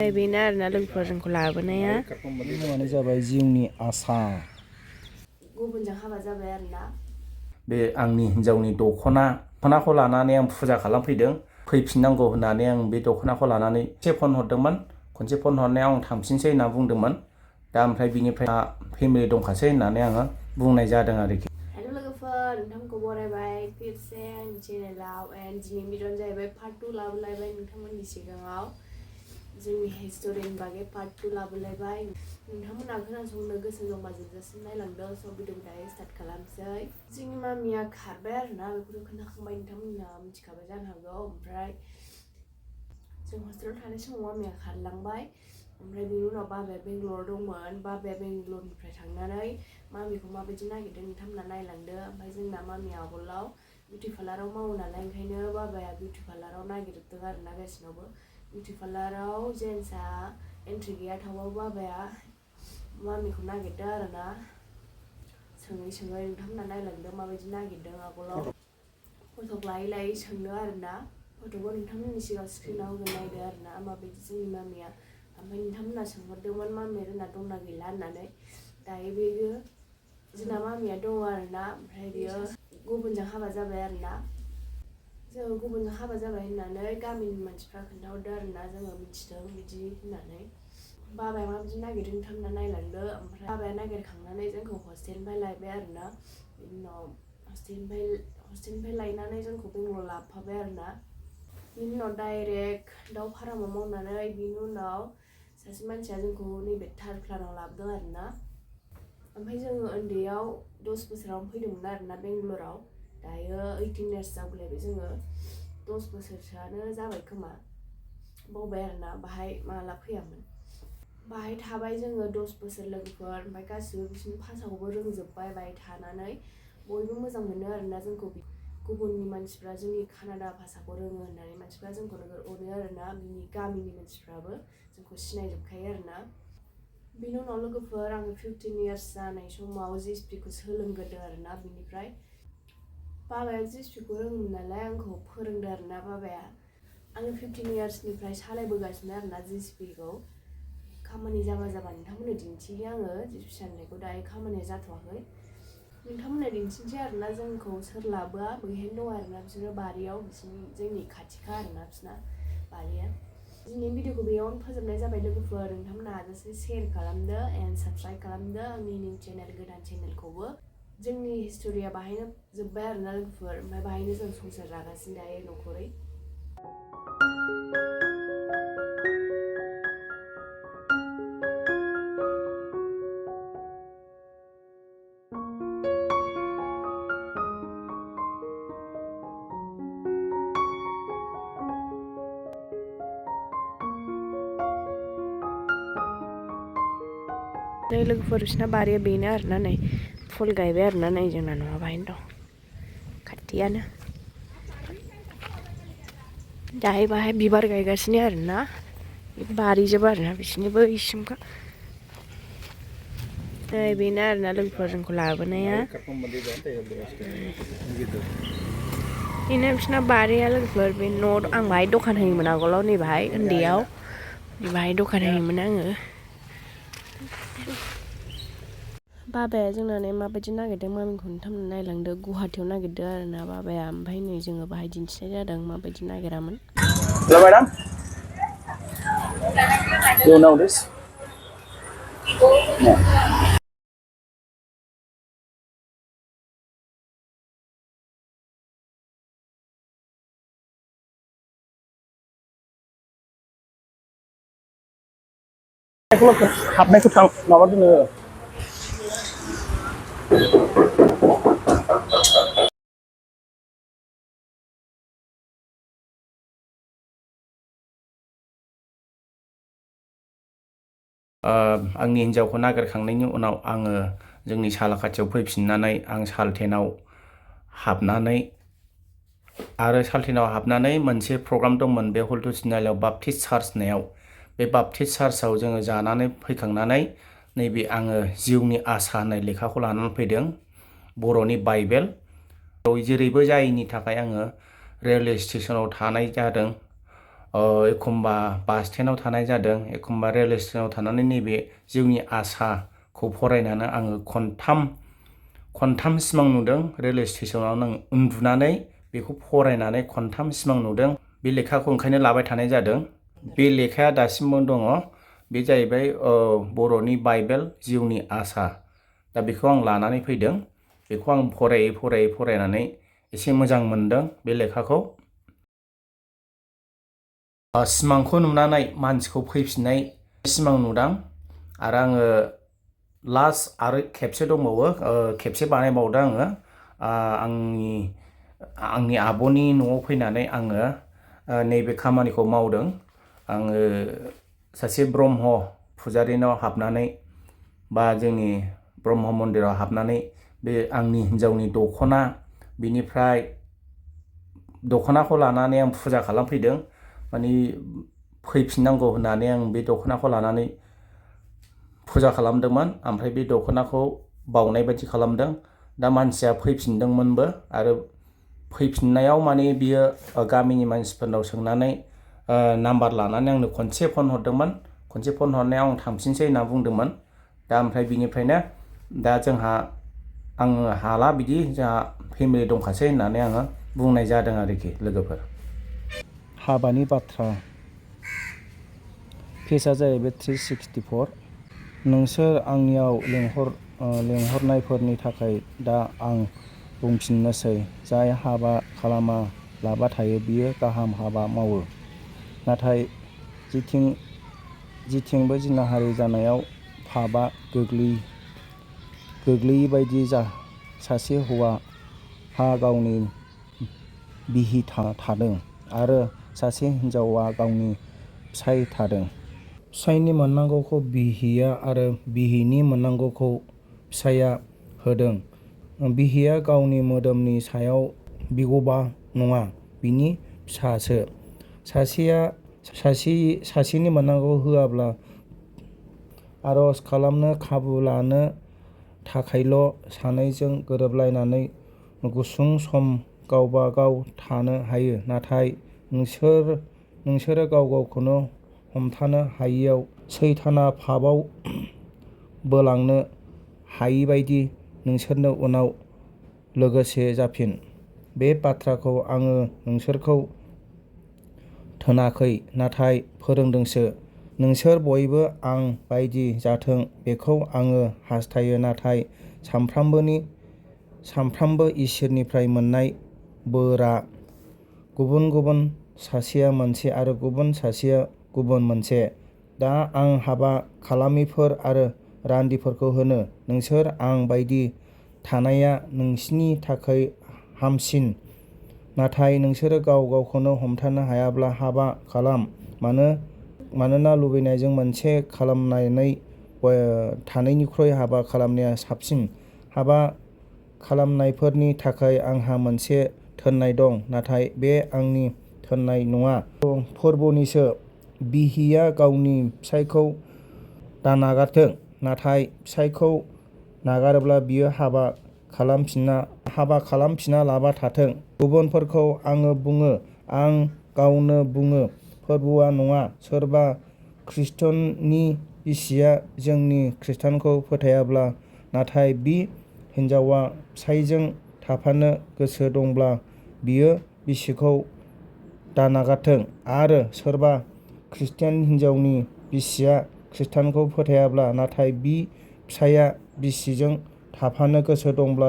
बेनो आरोना लोगोफोरखौ लाबोनाया मुङानो जाबाय जिउनि आसा गुबुनजों हाबा जाबाय आरोना बे आंनि हिन्जावनि दख'नाखौ लानानै आं फुजा खालामफैदों फैफिननांगौ होननानै आं बे दख'नाखौ लानानै खनसे फन हरदोंमोन खनसे फन हरनायाव आं थांफिनसै होनना बुंदोंमोन दा ओमफ्राय बिनिफ्राय फेमिलि दंखासै होननानै आङो बुंनाय जादों आरोखि हेल' लोगोफोर नोंथांमोनखौ बरायबाय फिरसे आंनि चेनेलाव एन्ड दिनैनि भिडिअ'आनो जाहैबाय पार्ट 2 लाबोलायबाय नोंथांमोननि सिगाङाव जोंनि हिस्ट'रिनि बागै पार्ट 2 लाबोलायबाय नोंथांमोना खोनासंनो गोसो दंबा जोबजासिम नायलांदो स' भिडिअखौ दायो स्टार्ट खालामसै जोंनि मामिया खारबाय आरोना बेखौथ' खोनाखांबाय नोंथांमोना मिथिखाबाय जानो हागौ ओमफ्राय जों हस्टेलाव थानाय समाव मामिया खारलांबाय ओमफ्राय बेनि उनाव बाबाया बेंगलराव दंमोन बाबाया बेंगलरनिफ्राय थांनानै मामिखौ माबायदि नागिरदों नोंथांमोना नायलांदो ओमफ्राय जोंना मामिया आगोलाव बिउटि पार्लाराव मावो नालाय ओंखायनो बाबाया बिउटि पार्लाराव नागिरदों आरोना गासिनावबो बिउटि पार्लाराव जेन्ट्सआ एन्ट्रि गैया थेवबाबो बाबाया मामिखौ नागिरदों आरोना सोङै सोङै नोंथांमोना नायलांदों माबायदि नागिरदों आगोलाव फटक लायै लायै सोंदों आरोना फटकखौ नोंथांमोननि सिगाङाव स्क्रिनाव होगोन नायदो आरोना माबायदि जोंनि मामिया ओमफ्राय नोंथांमोना सोंहरदोंमोन मामिया जोंना दंना गैला होननानै दायो बेयो जोंना मामिया दङ आरोना ओमफ्राय बियो गुबुनजों हाबा जाबाय आरोना जोङो गुबुनजों हाबा जाबाय होननानै गामिनि मानसिफ्रा खोन्थाहरदों आरोना जोङो मिथिदों बिदि होननानै बाबाया माबायदि नागिरदों नोंथांमोना नायलांदो ओमफ्राय बाबाया नागिरखांनानै जोंखौ हस्टेलनिफ्राय लायबाय आरोना बिनि उनाव हस्टेलनिफ्राय लायनानै जोंखौ बेंगलराव लाबोफाबाय आरोना बिनि उनाव डाइरेक्ट दाउ फारामाव मावनानै बिनि उनाव सासे मानसिया जोंखौ नैबे थार्ड प्लानाव लाबोदों आरोना ओमफ्राय जोङो उन्दैयाव 10 बोसोरावनो फैदोंमोन आरोना बेंगलराव दायो 18 इयार्स जागुलायबाय जोङो 10 बोसोरसोआनो जाबाय खोमा बावबाय आरोना बाहाय माला फैयामोन बाहाय थाबाय जोङो 10 बोसोर लोगोफोर ओमफ्राय गासिबो बिसोरनि भाषाखौबो रोंजोब्बाय बाहाय थानानै बयबो मोजां मोनो आरोना जोंखौ गुबुननि मानसिफ्रा जोंनि कानाडा भाषाखौ रोङो होननानै मानसिफ्रा जोंखौ नोगोर अनो आरोना बिनि गामिनि मानसिफ्राबो जोंखौ सिनायजोबखायो आरोना बिनि उनाव लोगोफोर आङो 15 इयार्स जानाय समाव जिएसपिखौ सोलोंग्रोदों आरोना बिनिफ्राय बाबाया जिएसपिखौ रोङोमोन नालाय आंखौ फोरोंदों आरोना बाबाया आङो 15 इयार्सनिफ्राय सालायबोगासिनो आरोना जिएसपिखौ खामानि जाबा नोंथांमोननो दिन्थियो आङो जिएसपि सालायनायखौ दायो खामानिया जाथ'वाखै नोंथांमोननो दिन्थिनोसै आरोना जोंखौ सोर लाबोआ बैहायनो दं आरोना बिसोरो बारियाव बिसोरनि जोंनि खाथिखा आरोना बिसोरना बारिया दिनैनि भिडिअखौ बेयावनो फोजोबनाय जाबाय लोगोफोर नोंथांमोना हाजासे शेयार खालामदो एन्ड साबस्क्राइब खालामदो आंनि निउ चेनेल गोदान चेनेलखौबो जोंनि हिस्ट'रिया बाहायनो जोब्बाय आरोना लोगोफोर ओमफ्राय बाहायनो जों संसार जागासिनो दायो न'खरै नै लोगोफोर बिसोरना बारिया बेनो आरोना नै फुल गायबाय आरोना नै जोंना न'आ बाहायनो दं खाथियानो दाहाय बाहाय बिबार गायगासिनो आरोना बारिजोब आरोना बिसोरनिबो इसिमखा नै बेनो आरोना लोगोफोर जोंखौ लाबोनाया बेनो बिसोरना बारिया लोगोफोर बे न' आं बाहाय दखान होयोमोन आगोलाव नै बाहाय उन्दैयाव बाहाय दखान होयोमोन आङो बाबाया जोंना नै माबायदि नागिरदों मामिखौ नोंथांमोना नायलांदो गुवाहाटियाव नागिरदों आरोना बाबाया ओमफ्राय नै जोङो बाहाय दिन्थिनाय जादों माबायदि नागिरामोन Hello, madam. You know this? No. हाबनायखौ थां माबा दोनो आंनि हिन्जावखौ नागिरखांनायनि उनाव आङो जोंनि सालाखाथियाव फैफिननानै आं सालटेनाव हाबनानै आरो सालटेनाव हाबनानै मोनसे प्रग्राम दंमोन बे हल्टु सिनालायाव बापटिस्ट चार्च होननायाव बे बापटिस्ट चार्चआव जोङो जानानै फैखांनानै नैबे आङो जिउनि आसा होननाय लेखाखौ लानानै फैदों बर'नि बाइबेल जेरैबो जायैनि थाखाय आङो रेलवे स्टेसनाव थानाय जादों एखमबा बास स्टेन्डआव थानाय जादों, एखमबा रेलवे स्टेसनाव थानानै नैबे जिउनि आसाखौ फरायनानै आङो खनथाम सिमां नुदों। रेलवे स्टेसनाव आं उन्दुनानै बेखौ फरायनानै खनथाम सिमां नुदों। बे लेखाखौ ओंखायनो लाबाय थानाय जादों। बे लेखाया दासिमबो दङ। बे जाहैबाय बर'नि बाइबेल जिउनि आसा। दा बेखौ आं लानानै फैदों। बेखौ आं फरायनानै एसे मोजां मोनदों बे लेखाखौ। सिमांखौ नुनानै मानसिखौ फैफिननाय सिमां नुदों। आरो आङो लास्ट आरो खेबसे दंबावो, खेबसे बानायबावदों आङो। आंनि आब'नि न'आव फैनानै आङो नैबे खामानिखौ मावदों। आङो सासे ब्रह्म फुजारिनाव हाबनानै बा जोंनि ब्रह्म मन्दिराव हाबनानै बे आंनि हिन्जावनि दख'ना, बिनिफ्राय दख'नाखौ लानानै आं फुजा खालामफैदों। माने फैफिननांगौ होननानै आं बे दख'नाखौ लानानै फुजा खालामदोंमोन। ओमफ्राय बे दख'नाखौ बावनाय बायदि खालामदों। दा मानसिया फैफिनदोंमोनबो। आरो फैफिननायाव माने बियो गामिनि मानसिफोरनाव सोंनानै नाम्बार लानानै आंनो खनसे फन हरदोंमोन। खनसे फन हरनायाव आं थांफिनसै होनना बुंदोंमोन। दा ओमफ्राय बिनिफ्रायनो दा आङो हाला, बिदि जोंहा फेमिलि दंखासै होननानै आङो बुंनाय जादों आरोखि लोगोफोर। हाबानि बाथ्रा पेजआ जाहैबाय 364। नोंसोर आंनियाव लेंहरनायफोरनि थाखाय दा आं बुंफिननोसै। जाय हाबा खालामा लाबा थायो बियो गाहाम हाबा मावो। नाथाय जेथिंबो जिनाहारि जानायाव पापआ गोग्लैयि बायदि सासे हौवाहा गावनि बिहि थादों आरो सासे हिनजावा गावनि फिसाय थादों। फिसायनि मोननांगौखौ बिहिया आरो बिहिनि मोननांगौखौ फिसायआ होदों। बिहिया गावनि मोदोमनि सायाव बिगोमा नङा, बिनि फिसासो। सासेनि मोननांगौ होआब्ला आरज खालामनो खाबु लानो थाखायल' सानैजों गोरोबलायनानै गुसुं सम गावबा गाव थानो हायो। नाथाय नोंसोरो गाव गावखौनो हमथानो हायियाव सैताना पापआव बोलांनो हायिबायदि नोंसोरनो उनाव लोगोसे जाफिन। बे बाथ्राखौ आङो नोंसोरखौ थोनाखै, नाथाय फोरोंदोंसो। नोंसोर बयबो आं बायदि जाथों बेखौ आङो हास्थायो। नाथाय साफ्रोमबो इसोरनिफ्राय मोननाय बोरआ गुबुन गुबुन, सासेया मोनसे आरो गुबुन सासेया गुबुन मोनसे। दा आं हाबा खालामिफोर आरो रान्दिफोरखौ होनो, नोंसोर आं बायदि थानाया नोंसिनि थाखाय हामसिन। नाथाय नोंसोरो गाव गावखौनो हमथानो हायाब्ला हाबा खालाम। मानोना लुबैनायजों मोनसे खालामनानै थानायनिख्रुइ हाबा खालामनाया साबसिन। हाबा खालामनायफोरनि थाखाय आंहा मोनसे थोननाय दं, नाथाय बे आंनि थोननाय नङा, फोरबुनिसो। बिहिया गावनि फिसायखौ दानागारथों, नाथाय फिसायखौ नागारोब्ला बियो हाबा खालामफिना लाबा थाथों। गुबुनफोरखौ आङो बुङो, आं गावनो बुङो, फोरबुआ नङा। सोरबा खृष्टाननि बिसिया जोंनि खृष्टानखौ फोथायाब्ला, नाथाय बि हिनजावा फिसायजों थाफानो गोसो दंब्ला बियो बिसिखौ दानागारथों। आरो सोरबा खृष्टान हिनजावनि बिसिया खृष्टानखौ फोथायाब्ला, नाथाय बि फिसाया बिसिजों थाफानो गोसो दंब्ला